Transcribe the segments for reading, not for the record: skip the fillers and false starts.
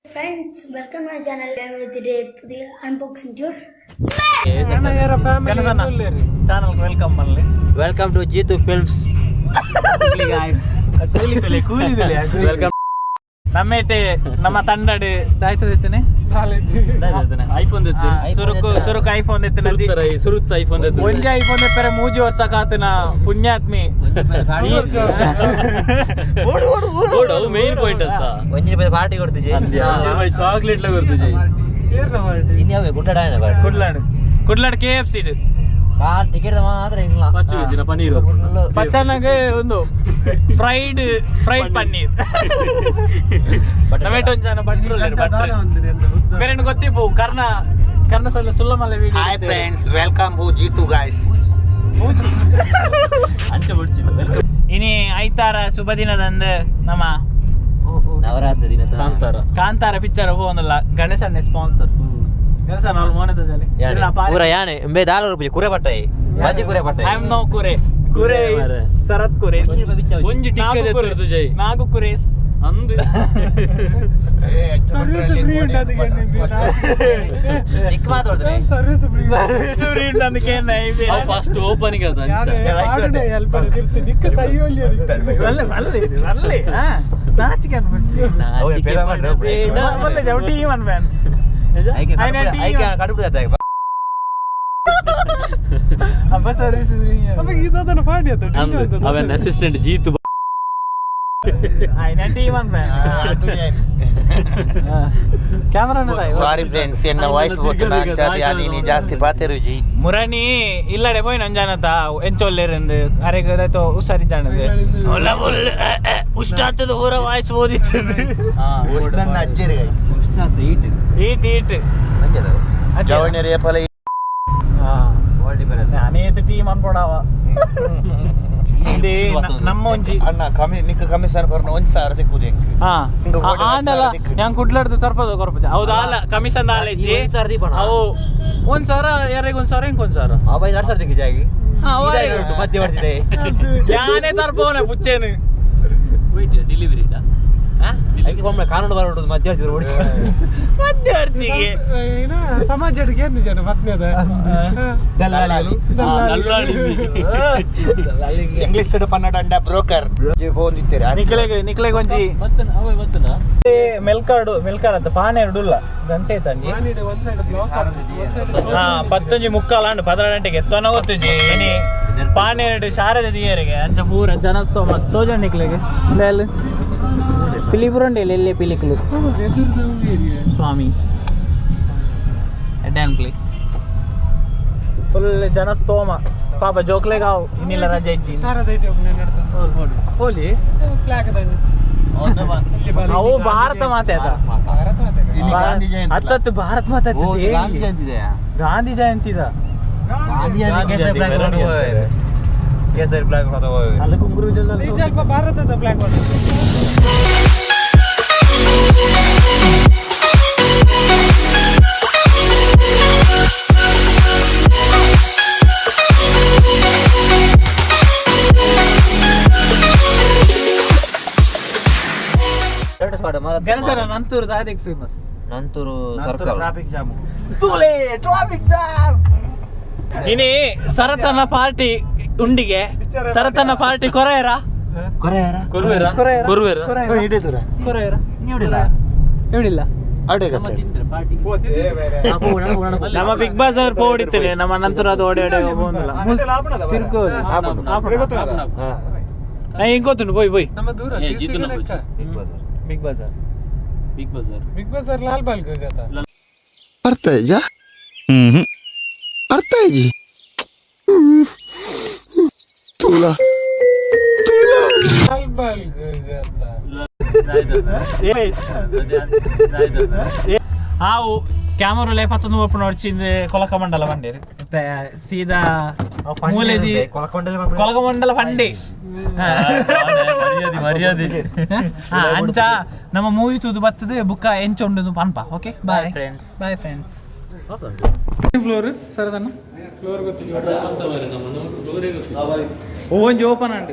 Friends, welcome my channel. പുതിയ unboxing tour. Channel welcome ಮನ್ಲಿ. Welcome to Jeetu films. Welcome. ನಮ್ಮೇಟೆ ನಮ್ಮ ತಂಡಡ್ ದಾಯ್ತದಿತ್ತನೆ. IPhone. ಸುರುಕು ಸುರುಕು iPhone ಎತ್ತಿನ. ಸುರುತ್ತ ಐಫೋನ್. ಒಂಜಿ ಐಫೋನ್ ಎಪ್ಪರೆ ಮೂಜಿ ವರ್ಷ ಕಾತನ ಪುಣ್ಯಾತ್ಮಿ. ಓಡು ಓಡು ಓಡು. ಅವು ಮೇನ್ ಪಾಯಿಂಟ್ ಅಂತ. ಒಂಜಿ ರೂಪಾಯಿ ಪಾರ್ಟಿ ಕೊಡ್ತಿಜಿ. ಚಾಕ್ಲೇಟ್ ಲ ಕೊಡ್ತಿಜಿ. ಇನ್ಯಾವ ಗುಡ್ಡಾಡ? ಕುಡ್ಲಾಡ್ ಕುಡ್ಲಾಡ್ K F C. Call ticket ಮಾತ್ರ ಇಲ್ಲ. ಪಚ್ಚು ವೆಜ್ಜಿನ ಪನ್ನೀರ್. ಪಚ್ಚನಗೆ ಒಂದು ಫ್ರೈಡ್ ಫ್ರೈಡ್ ಪನ್ನೀರ್. ನಮೇಟ್ ಒಂಜಿ ಜನ ಭಟ್ರು ಉಲ್ಲೆರ್, ಭಟ್ರು ಬೇರೆ ಗೊತ್ತಿಪ್ಪು ಕರ್ಣ ಕರ್ಣ ಸಲ ಸುಲ್ಲಮಲ್ಲ video. Hi friends, welcome to Jitu guys. ಅಂಚೆ ಬಿಡ್ಚಿದ್ದು. ಇನಿ ಐತಾರ ಶುಭ ದಿನದಂದು ನಮ್ಮ ನವರಾತ್ರಿ ದಿನ. ಕಾಂತಾರ. ಕಾಂತಾರ ಪಿಕ್ಚರ್ ಹೋಗಲ್ಲ. ಗಣೇಶನ್ನೇ ಸ್ಪಾನ್ಸರ್. ಗಣೇಶನ್ ಅವ್ಳು ಮೋನದಲ್ಲಿ. ಪೂರ ಯಾನೆ ಇಂಬೆ ದಾಲ ರೂಪಾಯಿ ಕುರೆ ಪಟ್ಟಾಯಿ ಮಾಜಿ ಕುರೆ ಪಟ್ಟಾಯಿ. I am no ಕುರೆ ಕುರೆ ಮಾರ್ರೆ. ಶರತ್ ಕುರೆ. ಒಂಜಿ ಟಿಕ್ಕದ ಎತ್ತರದು ಜೈ. ನಾಗು ಕುರೇಸ್. ಅಂದು. ಸರ್ವಿಸ್ ಫ್ರೀ ಉಂಟು ಅದಕ್ಕೆ. ನಿಕ್ ಮಾತಾಡ್ತಾರೆ. Service free. ಸೂರ್ಯ ಅಂದಕ್ಕೆ. ಅವು ಫಸ್ಟ್ ಓಪನಿಂಗ್ ಅದು ಅಂಚ. ಹೆಲ್ಪ್ ನಿಕ್ಕ ಸೈಯೋಲಿ. ಅಲ್ಲ ಅಲ್ಲ ಅಲ್ಲ ನಾಚಿಕೆ ಅನ್ಬಿಡ್ಸಿ. ನಾಚಿಕೆ ಪಡಬೇಡ. ಒಳ್ಳೆ ಟೀಮ್ ಅನ್ಬ್ಯಾನ್. ಐಕೆ. ಐನ ಟೀಮ್. ಐಕೆ ಕಡುಬು. ಅಪ್ಪ ಸರ್ವಿಸ್ ಫ್ರೀ. ಇದನ್ನ ಪಾಡಿ ಅದು. ಅಂದು ಅವನ ಅಸಿಸ್ಟೆಂಟ್ ಜೀತು. ಐನ team unban camera. Sorry friends, ಎನ್ನ ವಾಯ್ಸ್ ಗೊತ್ತು ನೀ ಜಾಸ್ತಿ ಪಾತೆರುಜಿ. ಮುರಣಿ ಇಲ್ಲಡೆ ಪೋಯಿ ನಂಜಾನತ ಎಂಚೊಲ್ಲೇರಂದು ಅರೆಗ್ ದಾಯ್ತೋ ಹುಷಾರಿ ಜಾಣದೆ ಉಷ್ಣಾತದ ಊರ ವಾಯ್ಸ್ ಓದಿತ್ತು. ನನ್ನ ಅಜ್ಜೇರಿ. ಈಟ್. ಈಟ್ ಈಟ್. ಜವಣಿ ರೇಪಲ. ನಾನೇತು ಟೀಮ್ ಅನ್ಕೊಡವ ಇಲ್ಲಿ ನಮ್ಮ ಒಂಜಿ. ಅಣ್ಣ ಕಮಿ ನಿಕ್ಕ ಕಮಿಷನ್ ಕೊರ್ನ 1000 ಸಿಕ್ಕುದು ಎಂಕ್. ಹಾ. ಇಂಕ ಕೋಟಿ ಆಂಡಲ 10,000 ತಿಕ್ಕು. ಯಾನ್ ಕುಡ್ಲಾಡ್ದು ತರ್ಪದ ಕೊರ್ಪುಜ ಹೌದು ಅಲ್ಲ ಕಮಿಷನ್ ದಾಲ ಇಜ್ಜಿ. ಈ 1000 ದೀಪಣ. ಅವು 1000 ಯಾರಿಗೆ 1000 ಇಂಕ್ 1000. ಆ ಬೈ 2000 ದಿಕ್ಕಿ ಜಾಗಿ. ಹಾ, ಅವ ಮಧ್ಯ ಬರ್ತಿದೆ. ಯಾನೇ ತರ್ಪೋನೆ ಪುಚ್ಚೇನು. Wait delivery. ಐಕೆ ಒಮ್ಮೆ ಕಾನೂನು ಬರೋದು ಮಧ್ಯ ಬರ್ತಿದ್ರು ಓಡಿಸಿ. ಮಧ್ಯವರ್ತಿಗೆ. ಏನ ಸಮಾಜ ಏನು ಜನ ಪತ್ನಿ ಅದ. ದಲ್ಲಾಳಿಗಳು. ದಲ್ಲಾಳಿ. ಇಂಗ್ಲಿಷ್ ಪನ್ನಡ ಅಂಡ ಬ್ರೋಕರ್ ಹೋಗಿದ್ದೀರಾ. ನಿಕ್ಲೆಗ್ ನಿಕ್ಲೆಗ್ ಒಂಜಿ. ಬತ್ತನ ಅವೇ ಬತ್ತನ. ಮೆಲ್ಕಾಡು ಮೆಲ್ಕಾಡ್ ಅಂತ ಪಾನೆರಡು ಇಲ್ಲ ಗಂಟೆ ತಂಡಿ. ಒಂದ್ ಸೈಡ್ ಬ್ಲಾಕ್ ಒಂದ್ ಸೈಡ್. ಹಾ ಪತ್ತೊಂಜಿ ಮುಕ್ಕಾಲ್ ಅಂಡು 12 ಗಂಟೆಗೆ ಎತ್ತನ ಗೊತ್ತುಜಿ ಏನಿ ಪಾನೆರಡು ಶಾರದೆ ದಿಯರಿಗೆ ಅಂಚ ಪೂರ ಜನಸ್ತೋಮ ತೋಜ ನಿಕ್ಲೆಗ್ ಇಂದಾಲ್ ಪಿಲಿಪುರಂಡೆ ಎಲ್ಲೆ ಪಿಲಿಕ್ಲು ಸ್ವಾಮಿ ಎಡ್ಡೆ ಫುಲ್ ಜನಸ್ತೋಮ ಪಾಪ ಜೋಕ್ಲೆಗಾವ್ ಇನ್ನಿಲ್ಲ ರಜೆ ಇಜ್ಜಿ. ಶಾರದಾ IT ಒಬ್ಬನೇ ನಡ್ತಾನೆ. ಹೋಲಿ. ಫ್ಲಾಗ್. ಅವು ಭಾರತ ಮಾತೆ ಅದ. ಭಾರತ ಮಾತೆ. ಇಲ್ಲಿ ಗಾಂಧಿ ಜಯಂತಿ. ಹತ್ತತ್ತು ಭಾರತ್ ಮಾತೆ. ಓ, ಇದು ಗಾಂಧಿ ಜಯಂತಿ ಇದೆಯಾ? ಗಾಂಧಿ ಜಯಂತಿ ಇದ. ಗಾಂಧಿ ಜಯಂತಿ ಗಾಂಧಿ ಕೇಸರಿ ಜಯಂತಿ ಫ್ಲಾಗ್ ಮೆರವಣಿಗೆ. ಹೊತ್ತು ಹೋಗೋರು. ಕೇಸರಿ ಫ್ಲಾಗ್ ಹೊತ್ತು ಹೋಗೋರು. ಅಲ್ಲಿ ಕುಂಗುರು ಈ ಸ್ವಲ್ಪ ಭಾರತದ ಫ್ಲಾಗ್. ಎರಡು ಸ್ಪಾಟ್ ಮಾತ್ರ. ಗಣಸರ Nanthoor ದಾದಿಗೆ famous. Nanthoor circle. Traffic jam. ತೂಲೆ traffic jam ಇನಿ ಸರತನ ಪಾರ್ಟಿ ಉಂಡಿಗೆ ಸರತನ ಪಾರ್ಟಿ ಕೊರೆಯರ. ಕೊರೆಯರ. ಕೊರುವೆರ ಕೊರುವೆರ. ಕೊರೆಯರ ಹೇಳಿಲ್ಲ. ನಮ್ಮ ಬಿಗ್ ಬಾಸ್ ಅವ್ರು ಪೋಡಿತ್ತೇನೆ ನಮ್ಮ ನಂತರ ಅದು ಓಡಿ ಓಡಿ ಹೋಗೋದಿಲ್ಲ ತಿರ್ಗೋದು. ಇಂಕೋತುಂಡು ಬೋಯ್ ಬೋಯ್. ನಮ್ಮ ದೂರ. ಏ, ಜಿತು ನಮ್ಮ big Bazaar. Big Bazaar. Big Bazaar. Big Bazaar Lal Bagh ಗತ. ಅರ್ಥ ಆಯ್ತಾ? ಅರ್ಥ ಆಯ್ತು. ತುಲಾ ತುಲಾ. ಲಾಲ್ ಬಾಗ್ ಗತ. ಆವು ಕ್ಯಾಮರಾ ಲೇ ಪತ್ತೊಂದು ಒಪ್ಪು ನೋಡ್ಚಿಂದ ಕೊಲಕ ಮಂಡಲ ಬಂಡೇರು ಮತ್ತೆ ಸೀದಾ ಮೂಲೆಜಿ. ಕೊಲಕೊಂಡಲೆ. ಕೊಲಕ ಮಂಡಲ ಬಂಡಿ. ಮರ್ಯಾದೆ ಮರ್ಯಾದೆ. ಹಾ, ಅಂಚ ನಮ್ಮ ಮೂವಿ ತೂದು ಬರ್ತದೆ ಬುಕ್ಕ ಎಂಚ ಉಂಡು ಪನ್ಪ. Okay, bye friends. Bye friends. Floor ಸರದನ್ನ ಒಂಜಿ ಓಪನ್ ಅಂಡ್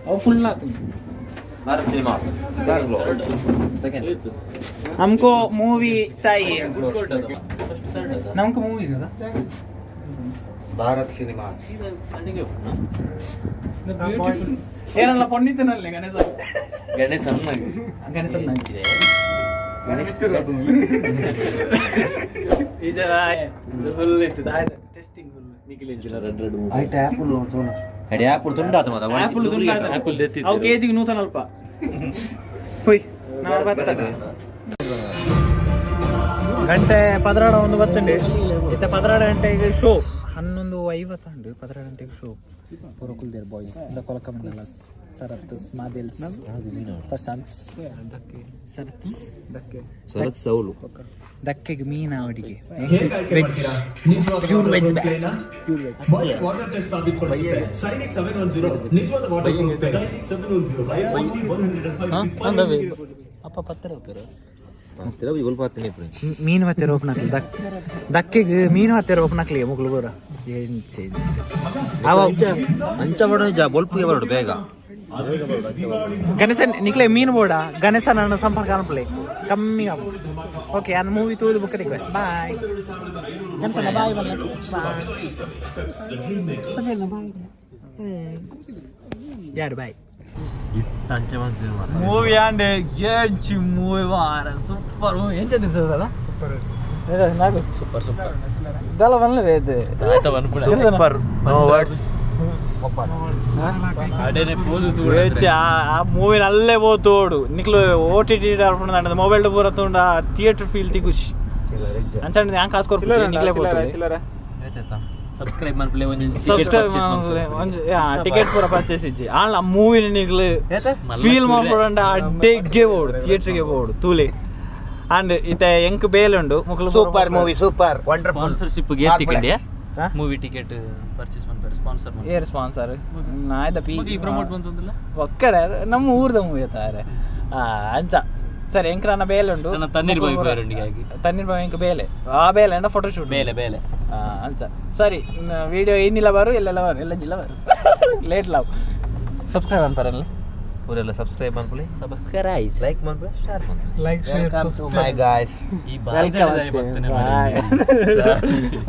ಅವು ಫುಲ್ ಆತು. Bharat Cinemas. Second. हमको मूवी चाहिए. ನಮ್ಗೆ ಮೂವಿ ಇದಾ? ಭಾರತ್ ಸಿನಿಮಾಸ್. ಏನಲ್ಲ ಪೊನ್ನಿತನಲ್ಲೇ ಗಣೇಶ. ಗಣೇಶ. ಗಣೇಶ ಈ ಜನ ಫುಲ್ ಇತ್ತು ಟೆಸ್ಟಿಂಗ್ ಫುಲ್. ಆಯ್ತು, ಆ್ಯಪಲ್ ತೋಲ. ಅಡಿ ಆ್ಯಪಲ್ ತುಂಡಾತ ಮಾತ. ಆಪಲ್. ಆಪಲ್ ದೆತ್ತಿದ್ರು. ಅವು ಕೆಜಿಗೆ ನೂತನ ಅಲ್ಪ ಹೋಯ್ ನಾವು ಬರ್ತದೆ. ಗಂಟೆ 12 ಒಂದು ಬತ್ತುಂಡು ಇತ್ತ. 12 ಗಂಟೆಗೆ ಶೋ. 11:50 ಉಂಡು. 12 ಗಂಟೆಗೆ ಶೋ. ಪೊರಕುಲ್ದೇರ್ ಬಾಯ್ಸ್ ಇಂದ ಕೊಲಕ ಮಂಡಲಸ್ ಸರತ್ ಮಾದಿಲ್ಸ್ ಪ್ರಶಾಂತ್ ಶರತ್. ಶರತ್ ಸೌಲು. ದಕ್ಕೆಗೆ ಮೀನ ಅವಡಿಗೆ veg, pure veg, pure veg. ಅಪ್ಪ ಪತ್ತರ ಹೋಗ್ತಾರ. ಮೀನು ಮತ್ತೆ ರೋಪನ್ ಹಾಕ್ಲಿ. ದಕ್ಕೆಗೆ ಮೀನು ಮತ್ತೆ ರೋಪನ್ ಹಾಕ್ಲಿ ಮುಗ್ಲು ಬರ. ಅಂಚ ಬಡ ಬೊಲ್ಪುಗೆ ಬರಡು ಬೇಗ. ಗಣೇಶ ನಿಕ್ಲೆ ಮೀನು ಬೋಡ. ಗಣೇಶ ನನ್ನ ಸಂಪರ್ಕ ಅನ್ಪ್ಲೆ ಕಮ್ಮಿ. ಓಕೆ, ಅನ್ ಮೂವಿ ತೂದು book. Bye Ganesha, bye bye ಯಾರು ಬಾಯ್. ಅಂಚ. ಮೂವಿ ಆಂಡ್ ಏಂಚಿ ಮೂವಿ ವಾರ ಸೂಪರ್ ಮೂವಿ. ಎಂಚ ಅನಿಸ್ತದಲ್ಲ? ಸೂಪರ್ ನಾಗು. Super super. ಇದೆಲ್ಲ ಬಂದ್ಲೇ ಇದು. ಆತ ಬಂದ್ಬಿಡ. Super, no words. ಅಡೇನೆ ಪೋದು. ಏಚಿ ಆ ಮೂವಿನ ಅಲ್ಲೇ ಪೋತೋಡು ನಿಕ್ಲು. OTT mobile ಪೂರ ತುಂಡ ಥಿಯೇಟರ್ ಫೀಲ್ ತಿಗುಷ್ ಅಂಚಂಡ ಯಾನ್ ಕಾಸು ಕೊರ್ಪು ನಿಕ್ಲೆ ಪೋತೋಡು. ಸಬ್ಸ್ಕ್ರೈಬ್ ಮನ್ಪುಲೆ ಒಂಜಿ. ಸಬ್ಸ್ಕ್ರೈಬ್ ಒಂಜಿ ಟಿಕೆಟ್ ಪೂರ ಪರ್ಚೇಸ್ ಇಜ್ಜಿ. ಆಂಡ ಆ ಮೂವಿನ ನಿಕ್ಲು ಫೀಲ್ ಮಾಡ್ಬೋಡಂಡ ಅಡ್ಡೆಗೆ ಬೋಡು, ಥಿಯೇಟರ್ಗೆ ಬೋಡು ತೂಲೆ. ಅಂಡ್ ಇತ್ತೆ ಎಂಕ್ ಬೇಲೆ ಉಂಡು ಮುಕ್ಲು. Super movie, super wonderful. Sponsorship gear ticket ಹಾ? Movie ticket purchase ಮನ್ಪರೆ sponsor. ಏರ್ ಸ್ಪಾನ್ಸರ್ ನಾಯ್ದ ಪಿ. ಈ ಪ್ರಮೋಟ್ ಬಂತಂದಿಲ್ಲ. ಒಕ್ಕಡೆ ನಮ್ಮ ಊರ್ದ ಮೂವಿ ತಾರೆ ಅಂಚ. ಸರಿ, ಎಂಕ್ರನ ಬೇಲೆ ಉಂಡು. ನನ್ನ ತಣ್ಣೀರ್ ಬಾವಿ ಬೇರುಂಡಿಗೆ ಆಗಿ. ತಣ್ಣೀರ್ ಬಾವಿ ಎಂಕ್ ಬೇಲೆ. ಆ ಬೇಲೆ ಅಂಡ ಫೋಟೋ ಶೂಟ್. ಬೇಲೆ ಬೇಲೆ. ಅಂಚ. ಸರಿ, ವಿಡಿಯೋ ಏನಿಲ್ಲ ಬಾರು, ಎಲ್ಲೆಲ್ಲ ಬಾರು, ಎಲ್ಲ ಜಿಲ್ಲ ಬಾರು. Late love subscribe ಅನ್ಪಾರಲ್ಲಿ. ಪೂರೆಲ್ಲ subscribe ಮನ್ಪುಲೆ. Subscribe. Like ಮನ್ಪುಲೆ, share ಮನ್ಪುಲೆ. Like, share, my guys. ಈ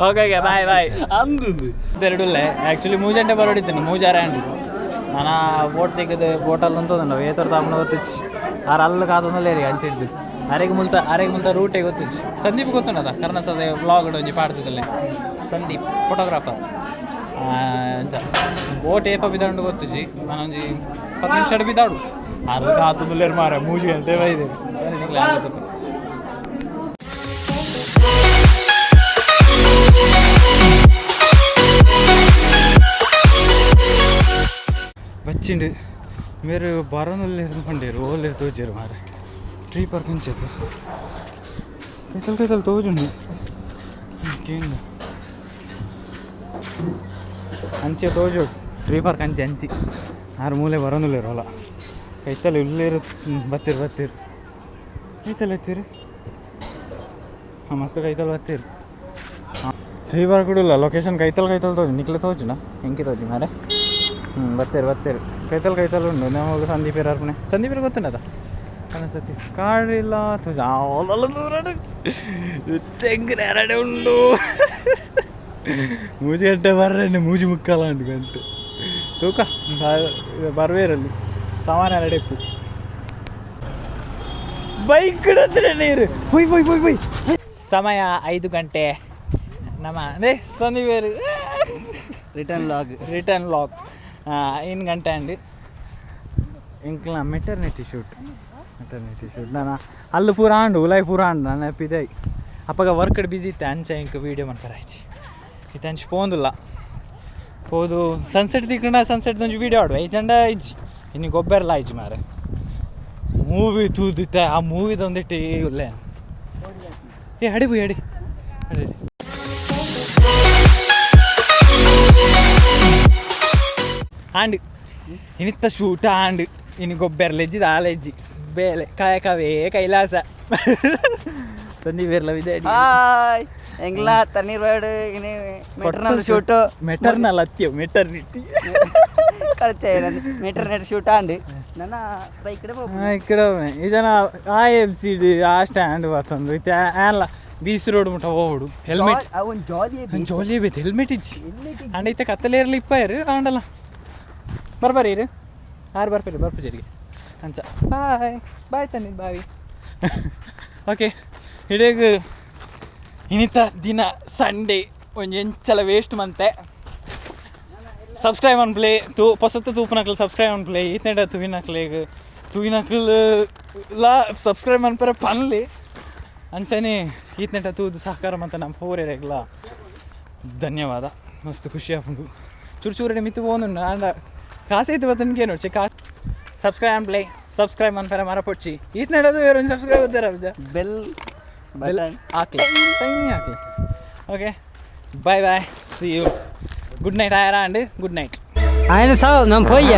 ಓಕೆ ಓಕೆ, ಬಾಯ್ ಬಾಯ್. ಅಂದು ಎರಡುಲ್ಲೆ ಆ್ಯಕ್ಚುಲಿ ಮೂಜಂಟೆ ಬರೋಡಿದ್ದೇನೆ ಮೂಜಾರ ಅಂಡ್ ನಾನು ಬೋಟ್ ತೆಗೆದು ಬೋಟಲ್ಲಿ ಅಂತ ಏತರ ತಾಪನ ಗೊತ್ತಿಚ್ಚು. ಆರ ಅಲ್ಲ ಕಾದೊಂದಲ್ಲ ಅಂಚಿಡ್ದು ಅರೆಗೆ ಮುಲ್ತ ಅರೆಗೆ ಮುಲ್ತ ರೂಟೇ ಗೊತ್ತಿಚ್ಚು. ಸಂದೀಪ್ ಗೊತ್ತುಂಡದ? ಕರ್ನಾಟಕದ ಬ್ಲಾಗ್ ಒಂಜಿ ಪಾಡ್ತದಲ್ಲೇ ಸಂದೀಪ್ ಫೋಟೋಗ್ರಾಫರ್. ಅಂಚ ಬೋಟ್ ಏಪ ಬಿದ್ದಾಂಡು ಗೊತ್ತುಜಿ. ನಾನೊಂಜಿ 10 ನಿಮಿಷ ಬಿದ್ದಾಡು. ಅದು ಕಾತುಂದುಲ್ಲೇರು ಮಾರ ಮೂಜಿ ಗಂಟೆ ಬೈದೆ. ಸರಿ, ನಿಕ್ಲೆ ಆಲೋಚನೆ. ಬಚ್ಚಿಂಡು ಮೇರು ಬರೋನಲ್ಲಿ ಪಂಡೇರು ಓಲೇರು ತೋಜೇರು ಮಾರೆ. ಟ್ರೀ ಪಾರ್ಕ್ ಅಂಚೆತ್ತು ಕೈತಲ್ ಕೈತಲ್ ತೋಜುಂಡು ಕೇಂದ್ರ ಅಂಚೆ ತೋಜು. ಟ್ರೀ ಪಾರ್ಕ್ ಅಂಚೆ ಅಂಚಿ ಆರು ಮೂಲೆ ಬರೋನುಲ್ಲೇರು ಅಲ್ಲ. ಕೈತಲ್ ಇಲ್ಲೇರು ಬತ್ತೀರು ಬತ್ತೀರು ಕೈತಲ್ ಎತ್ತೀರಿ. ಹಾಂ, ಮಸ್ತ್ ಕೈತಲ್ ಬತ್ತೀರು. ಟ್ರೀ ಪಾರ್ಕ್ ಇಲ್ಲ ಲೊಕೇಶನ್ ಕೈತಲ್ ಕೈತಲ್ ತೋಜು. ನಿಕ್ಲೆ ತೋಜುನಾ? ಎಂಕಿ ತೋಜು ಮಾರೆ. ಹ್ಞೂ, ಬತ್ತೀರು ಬತ್ತೀರು ಕೈತಲ್ ಕೈತಲ್ ಉಂಡು. ನಾವು ಸಂದೀಪ್ ಅರ್ಪಣೆ. ಸಂದೀಪ್ ಗೊತ್ತುಂಡದ ಸತಿ ಕಾಡಿಲ್ಲ ತೋಜು. ತೆಂಗಿನ ಎರಡೆ ಉಂಡು. ಮೂಜಿ ಗಂಟೆ ಬರ್ರೆ, ಮೂಜಿ ಮುಕ್ಕಾಲ ಉಂಟು ಗಂಟೆ ತೂಕ ಬರ್ವೇರಲ್ಲಿ ಸಾಮಾನ್ಯ ಎರಡೆ ಇಪ್ಪು. ಬೈಕ್ ನೀರು ಹೊಯ್ ಹೊಯ್ ಹೊಯ್ ಹೊಯ್. ಸಮಯ 5 ಗಂಟೆ. ನಮ್ಮ ಅದೇ ಸಂದೀಪೇರು. Return log. Return log ಇನ್ನು ಗಂಟೆ ಅಂడి. ಇಂಕ್ಲ maternity shoot, maternity shoot. ನಾನು ಅಲ್ಲು ಪೂರ ಆಂಡು ಉಲಾಯ್ ಪೂರ ಆಂಡು ನನ್ನ ಪಿದೈ. ಅಪ್ಪಗ ವರ್ಕ್ ಬಿಸಿ ಇತ್ತೆ. ಅಂಚೆ ಇಂಕ್ ವೀಡಿಯೋ ಮಾಡ್ತಾರೆ ಆಯ್ತು. ಇತ್ತೆ ಅಂಚೆ ಪೋಂದುಲ್ಲ ಪೋದು ಸನ್ಸೆಟ್ ತಿಕ್ಕಂಡ ಸನ್ಸೆಟ್ ಒಂಜಿ ವೀಡಿಯೋ ಆಡುವ. ಈ ಚಂಡ ಇಜ್ಜಿ ಇನ್ನು ಗೊಬ್ಬರಲ್ಲ ಇಜ್ಜಿ ಮಾರೆ. ಮೂವಿ ತೂದಿತ್ತೆ. ಆ ಮೂವಿದ ಒಂದಿಟ್ಟು ಉಲ್ಲೆ. ಏ ಅಡಿ ಬುಯ್ ಅಡಿ ಅಡಿ ಅಡಿ. ಆಂಡ್ ಇನಿತ್ತ ಶೂಟ ಆಂಡ್ ಇನ್ನು ಗೊಬ್ಬೆರ್ಲೆಜ್ಜಿ ದಾಲೆಜ್ಜಿ ಬೇಲೆ ಕಾಯಕವೇ ಕೈಲಾಸ. ಸಂದೀಪ್ ಇರ್ಲವಿದೆ. ಹಾಯ್ ಎಂಗ್ಲಾ ತಣ್ಣೀರ್ ಬೇಡ ಇನಿ maternal shoot. Maternal ಅತ್ಯೋ maternity. ಕಳಿತೆ maternity shoot and ನನ್ನ ಬೈಕ್ ಕಡೆ. ఇక్కడ ಈ ಜನ ಆ ಎಫ್ ಸಿ ಡಿ ಆ ಸ್ಟ್ಯಾಂಡ್ ಬರ್ತಂದು ಇತ್ತೆ ಆನ್ಲ ಬಿ ಸಿ ರೋಡ್ ಮುಟ್ಟ ಹೋಗುಡು. ಹೆಲ್ಮೆಟ್. ಅವನ್ ಜಾಲಿ. ಜಾಲಿ ಬೇಕು, ಹೆಲ್ಮೆಟ್ ಇಜ್ಜಿ. ಅಂಡ ಇತ್ತೆ ಕತ್ತಲೇರ್ಲಿ ಇಪ್ಪಾಯರು ಆಂಡಲ ಬರ್ಬಾರಿ ಇರು ಆರು ಬರ್ಪೇರಿ ಬರ್ಪು ಜರಿಗೆ ಅಂಚ. ಬಾಯ್ ಬಾಯ್ ತನ್ನಿ ಬಾವಿ. ಓಕೆ, ಇಡೀಗ ಇನ್ನಿತ ದಿನ ಸಂಡೇ ಒಂಜಿ ಎಂಚಲ ವೇಸ್ಟ್ ಮಂತೆ. ಸಬ್ಸ್ಕ್ರೈಬ್ ಅನ್ ಪ್ಲೇ ತೂ ಪೊಸತ್ತು ತೂಪುನಕ್ಲು ಸಬ್ಸ್ಕ್ರೈಬ್ ಅನ್ ಪ್ಲೇ ಈತನೇಟ ತುವಿನಕ್ಲೆಗ್ ತುವಿನಕ್ಲು ಲಾ ಸಬ್ಸ್ಕ್ರೈಬ್ ಅನ್ಪರ ಪನ್ಲಿ. ಅಂಚನೆ ಈತನೇಟ ತೂದು ಸಹಕಾರ ಮಂತ ನಮ್ಮ ಪೂರೆರೆಗ್ಲ ಧನ್ಯವಾದ. ಮಸ್ತ್ ಖುಷಿ ಆಪುಂಡು. ಚೂರು ಚೂರಡೆ ಮಿತ್ತು ಪೋನುಂಡು ಆಂಡ ಕಾಸೈತು ಬತ್ತನ್ಗೆ ನೋಡ್ಸಿ ಕಾ. ಸಬ್ಸ್ಕ್ರೈಬ್ ಅನ್ ಪ್ಲೇ ಸಬ್ಸ್ಕ್ರೈಬ್ ಅನ್ಪರ ಮರ ಪೊಚ್ಚಿ. ಈತನೇಟದು ಬೇರೆ ಒಂದು ಸಬ್ಸ್ಕ್ರೈಬ್ ಉದ್ದಾರ ಅಬ್ಜ. ಬೆಲ್ ಬಟನ್ ಹಾಕ್ಲಿ, ಟೈಮ್ ಹಾಕ್ಲಿ. Okay, bye bye, see you, good night. ಆಯರ and good night. ఆయన సావు ನಮ್ಮ ಪೊಯ್ಯ.